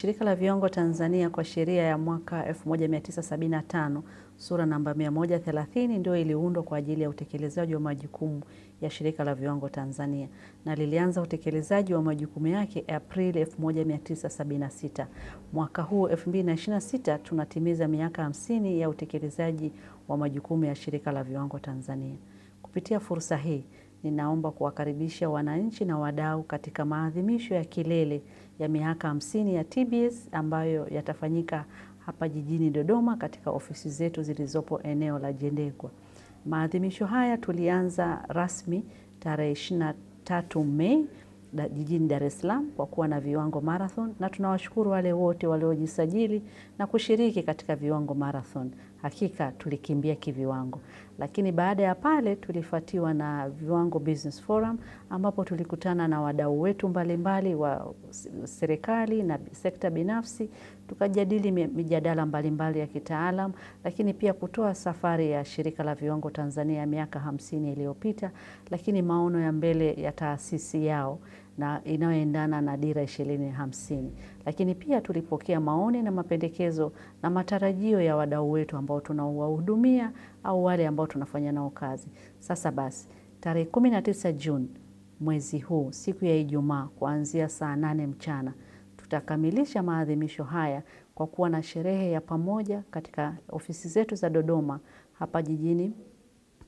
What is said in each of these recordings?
Shirika la Viwango Tanzania kwa sheria ya mwaka 1975 sura namba 130 ndio iliundwa kwa ajili ya utekelezaji wa majukumu ya Shirika la Viwango Tanzania na lilianza utekelezaji wa majukumu yake Aprili 1976. Mwaka huu 2026 tunatimiza miaka 50 ya utekelezaji wa majukumu ya Shirika la Viwango Tanzania. Kupitia fursa hii, ninaomba kuwakaribisha wananchi na wadau katika maadhimisho ya kilele ya miaka 50 ya TBS ambayo yatafanyika hapa jijini Dodoma katika ofisi zetu zilizopo eneo la Jendegwa. Maadhimisho haya tulianza rasmi tarehe 23 Mei jijini Dar es Salaam kwa kuwa na Viwango Marathon, na tunawashukuru wale wote waliojisajili na kushiriki katika Viwango Marathon. Hakika tulikimbia kiviwango. Lakini baada ya pale tulifuatiwa na Viwango Business Forum ambapo tulikutana na wadau wetu mbalimbali wa serikali na sekta binafsi, tukajadili mijadala mbalimbali ya kitaalam, lakini pia kutoa safari ya Shirika la Viwango Tanzania miaka 50 iliyopita, lakini maono ya mbele ya taasisi yao na inayoendana na dira 2050. Lakini pia tulipokea maoni na mapendekezo na matarajio ya wadau wetu ambao tunawahudumia au wale ambao tunafanya nao kazi. Sasa basi, tarehe 19 Juni mwezi huu, siku ya Ijumaa, kuanzia saa 8 mchana, tutakamilisha maadhimisho haya kwa kuwa na sherehe ya pamoja katika ofisi zetu za Dodoma hapa jijini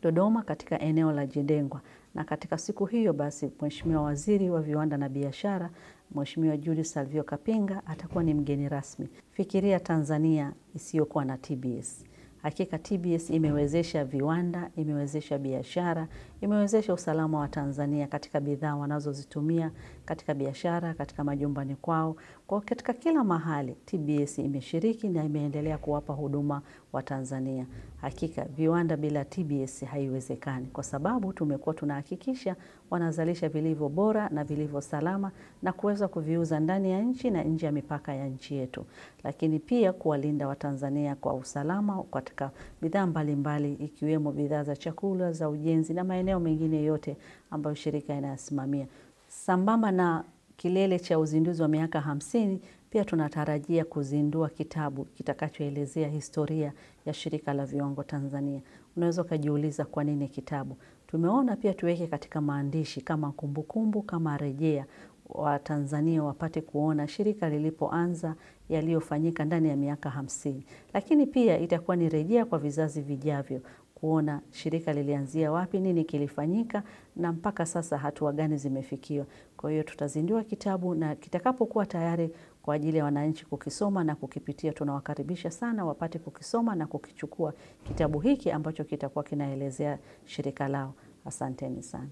Dodoma katika eneo la Jendengwa. Na katika siku hiyo basi, Mheshimiwa Waziri wa Viwanda na Biashara, Mheshimiwa Julius Salvio Kapinga atakuwa ni mgeni rasmi. Fikiria Tanzania isiyokuwa na TBS. Hakika TBS imewezesha viwanda, imewezesha biashara, imewezesha usalama wa Tanzania katika bidhaa wanazozitumia katika biashara, katika majumbani kwao. Kwa katika kila mahali TBS imeshiriki na imeendelea kuwapa huduma wa Tanzania. Hakika viwanda bila TBS haiwezekani, kwa sababu tumekuwa tunahakikisha wanazalisha vilivyo bora na vilivyo salama na kuweza kuviuza ndani ya nchi na nje ya mipaka ya nchi yetu. Lakini pia kuwalinda Watanzania kwa usalama katika bidhaa mbalimbali ikiwemo bidhaa za chakula, za ujenzi na maeneo mengine yote ambayo shirika inayasimamia. Sambamba na kilele cha uzinduzi wa miaka 50, pia tunatarajia kuzindua kitabu kitakachoelezea historia ya Shirika la Viwango Tanzania. Unaweza ukajiuliza kwa nini kitabu? Tumeona pia tuweke katika maandishi kama kumbukumbu, kama rejea, wa Tanzania wapate kuona shirika lilipoanza, yaliyofanyika ndani ya miaka 50. Lakini pia itakuwa ni rejea kwa vizazi vijavyo kuona shirika lilianzia wapi, nini kilifanyika na mpaka sasa hatua gani zimefikiwa. Kwa hiyo tutazindua kitabu na kitakapokuwa tayari kwa ajili ya wananchi kukisoma na kukipitia, tunawakaribisha sana wapate kukisoma na kukichukua kitabu hiki ambacho kitakuwa kinaelezea shirika lao. Asanteni sana.